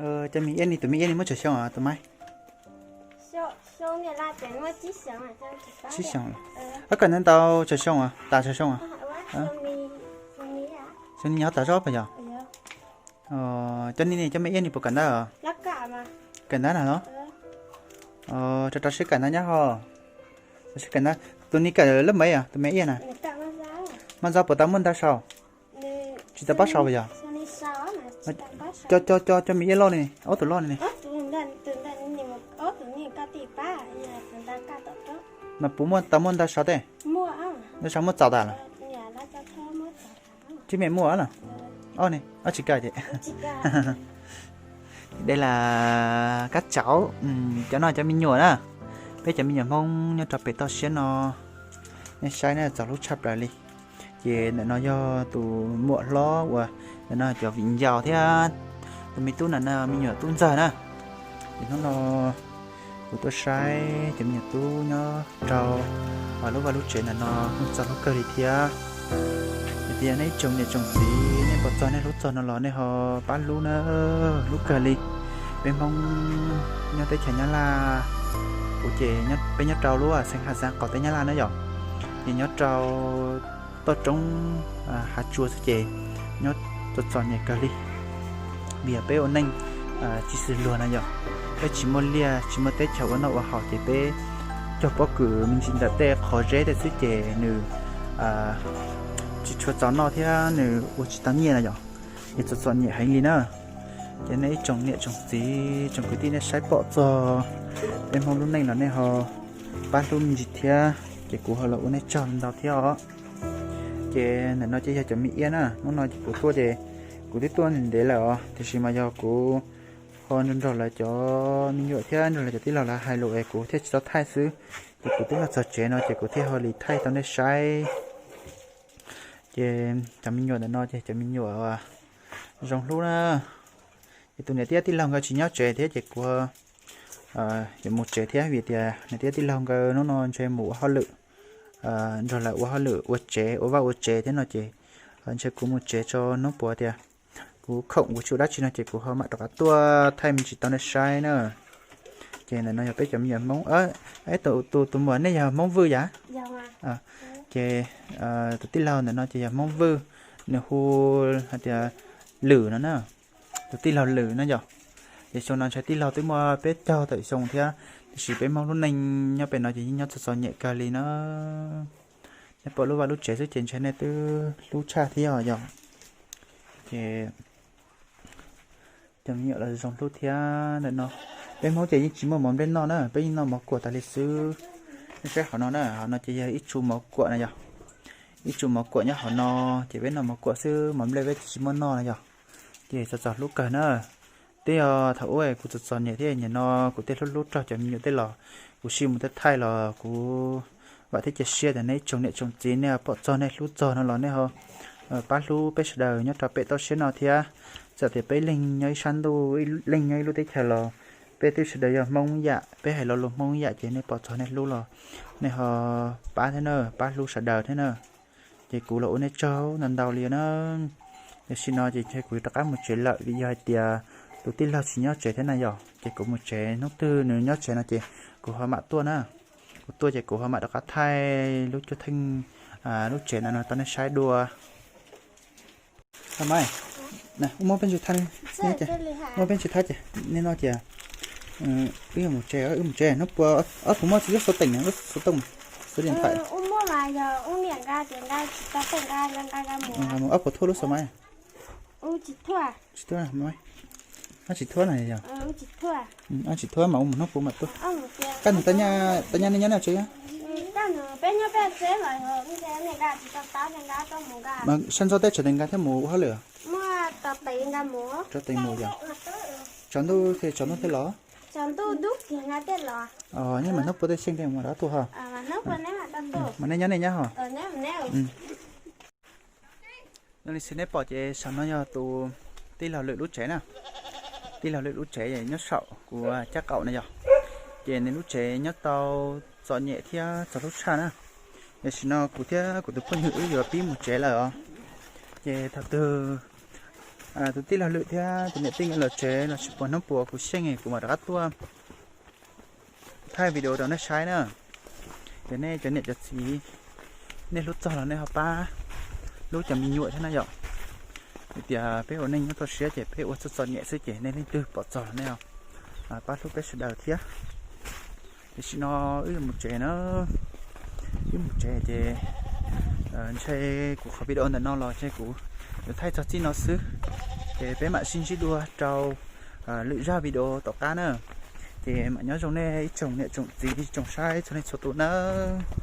Cov me iab ne, tus me iab ne muaj tsawg xyoo os tus Maiv? Tsib xyoos. Koj kawm ntawv ntau tsawg xyoo os, tas tsawg xyoo os? Xyoo ni ho tas zog puas yog? Cov ni ne, cov me iab ne puas kawm ntawv os? Kawm ntawv na los? Rau rau siab kawm ntawv nyob ho. Rau siab kawm ntawv. Tus ni kawm lab mev os, tus me iab na? Maj Zab puas tau muaj ntawv sau? Tsis tau pab sau puas yog? Cov, cov, cov, cov me iab loj ne, ob tug loj ne? Mas puas muaj, tau muaj ntawv sau tej? Ntawv sau muaj txaus tas los? Tsis me muaj los? Ob ne, ob tsis kawm ces. Dej las kab tsauv, cov no cov me nyuam na. Peb cov me nyuam Hmoob nyob rau pem toj siab no, nej saib na, txaus hlub tshaj plaws li. Ces ntawm no yog tus muam hlob uas ntawm no cov viv ncaus thiab tus me tub ntawm no me nyuam tub ntxawg na. Ces hnub no kuv tuaj saib cov me nyuam tub nyob rau lub vaj lub tsev ntawm no kuj txaus hlub kawg li thiab. Hais tias nej ib tsoom niam tsoom txiv nej pom txog nej hlub txog no los nej ho pab hlub na, hlub kawg li. Peb Hmoob nyob teb chaws Nyab Laj, kuv ces peb nyob rau lub xeev Haj Xav qaum teb Nyab Laj na yom, ces nyob rau toj roob hav tsua xwb ces nyob txom txom nyem kawg li. Vim peb ua neej tsis xws luag na yom, peb tsis muaj liaj tsis muaj teb chaws ua noj ua haus ces peb cog pob kws me ntsis ntawm tej qhov zeb tej xwb ces nws tsis tshua txaus noj thiab nws ua tsis tau nyiaj na yom, ces txom txom nyem heev li na. Ces nej ib tsoom niam tsoom txiv tsoom kwv tij nej saib pom txog peb Hmoob lub neej los nej ho pab hlub me ntsis thiab, ces kuv ho los ua nej tsaug ntau thiab os. Ces ntawm no ces yog cov me iab na, hnub no ces kuv tuaj ces kuv twb tuaj ntev ntev lawm os, tiam sis mas yog kuv ho nrog nrog lawv cov me nyuam thiab nrog lawv cov tij laug lawv hais lus es kuv thiaj tsis tau thaij xwb. Ces kuv twb los txog tsev no ces kuv thiaj ho li thaij tau nej saib. Ces cov me nyuam ntawm no ces cov me nyuam zoo hlub na. Ces tus niam tij tij laug nkawd tsis nyob tsev thiab ces kuv yuav mus tsev thiab vim tias niam tij tij laug nkawd hnub no ntshe mus ua hauj lwm, nrog lawv ua hauj lwm ua tsev ua vaj ua tsev thiab no ces ntshe kuv mus tsev tso hnub puav tias kuv khoom kuv tsis ua dab tsi no ces kuv ho mam rov qab tuaj thaij me ntsis tau nej saib na. Ces ntawm no yog peb cov me nyuam Hmoob. Tus, tus muam nej yog Hmoob Vwj yam? Ces tus tij laug ntawm no ces yog Hmoob Vwj, nws hu hais tias Lwm no na, tus tij laug Lwm na yom. Ces xyoo no ntshe tij laug twb muaj peb caug tawm xyoo thiab, tiam sis peb Hmoob lub neej nyob pem no ces yeej nyob txom txom nyem kawg li na. Nej pom lub vaj lub tsev xwb ces ntshe nej twb hlub tshaj thiab os yom. Ces cov me nyuam los zoo hlub thiab ntawm no. Peb Hmoob ces yeej tsis muaj mov nplej noj na, peb yeej noj mov kuam tas li xwb. Nej saib hauv no na, hauv no ces yog ib tsu mov kuam na yom. Ib tsu mov kuam nyob hauv no, ces peb noj mov kuam xwb, mov nplej peb tsis muaj noj na yom. Ces txom txom hlub kawg na. Twb yog thaum ub kuv txom txom nyem thiab, nim no kuv thiaj hlub hlub raug cov me nyuam tej los kuv sim mus thaij thaij los kuv vam thiab cia siab tias nej ib tsoom niam tsoom txiv nej pom txog nej hlub txog no los nej ho pab hlub peb sawv daws nyob rau pem toj siab no thiab. Txawm tias peb leeg nyob ib sab ntuj, leeg nyob ib lub teb chaws los peb twb sawv daws yog Hmoob yam, peb hais lo lus Hmoob yam ces nej pom txog nej hlub los nej ho pab thiab na, pab hlub sawv daws thiab na. Ces kuv los ua nej tsaug ntau ntau li na. Tam sim no ces ntshe kuv yuav rov qab mus tsev lawm vim yog hais tias tus tij laug tsis nyob tsev thiab na yom. Ces kuv mus tsev, hnub twg nws nyob tsev no ces kuv ho mam tuaj na. Kuv tuaj ces kuv ho mam rov qab thaij lub cuab theej lub tsev no no rau nej saib dua. Muab peb ntsis thaij, muab peb ntsis thaij ces nej no ces wb yuav mus tsev, wb mus tsev. Hnub puas ob tug muaj tsis lub xov tooj, lub xov tooj, số điện thoại. Ob puas thuaj lub xov mai? Tsis thuaj, tsis thuaj na yog. Tsis thuaj mas ua mus hnub puas mam tuaj. Koj nws tau nyab nej nyob na tsev? Sab ntxov teb tsev tes nqa thiab mus ua hauj lwm? Tsev tes mus yog. Tsaus ntuj thiaj, tsaus ntuj thiaj los? Nyob mas hnub puas tej xyeej tej mus rov tuaj ho. Mas nej nyob nej nyob ho. Li xwb nej pom ces saum no yog tus tij laug Lwm lub tsev na. Tij laug Lwm lub tsev nyob saum kuv caj qaum na yog. Ces nws lub tsev nyob tau txom nyem thiab txaus hlub tshaj na. Tam sim no kuv thiab kuv tus phooj ywg wb yuav pib mus tsev lawm os. Ces thaum twg Tus tij laug Lwm thiab tus niam tij nkawd los tsev los tsis pom hnub puas kuv xyeej kuv mam rov qab tuaj thaij video rau nej saib na. Ces nej cov niam cov txiv, nej hlub txog los nej ho pab hlub cov me nyuam thiab na yom. Vim tias peb ua neej nyob toj siab ces peb ua txoj txom nyem xwb ces nej leej twg pom txog los nej pab hlub peb sawv daws thiab. Tiam sim no wb yuav mus tsev na, wb mus tsev ces ntshe kuv qhov video ntawm no los ntshe kuv yuav thaij txog txij no xwb. Ces peb mam sib ntsib dua rau lwm zaj video tom qab na. Ces mam nyob zoo nej ib tsoom niam tsoom txiv tsoom saib txhua leej txhua tus nawb.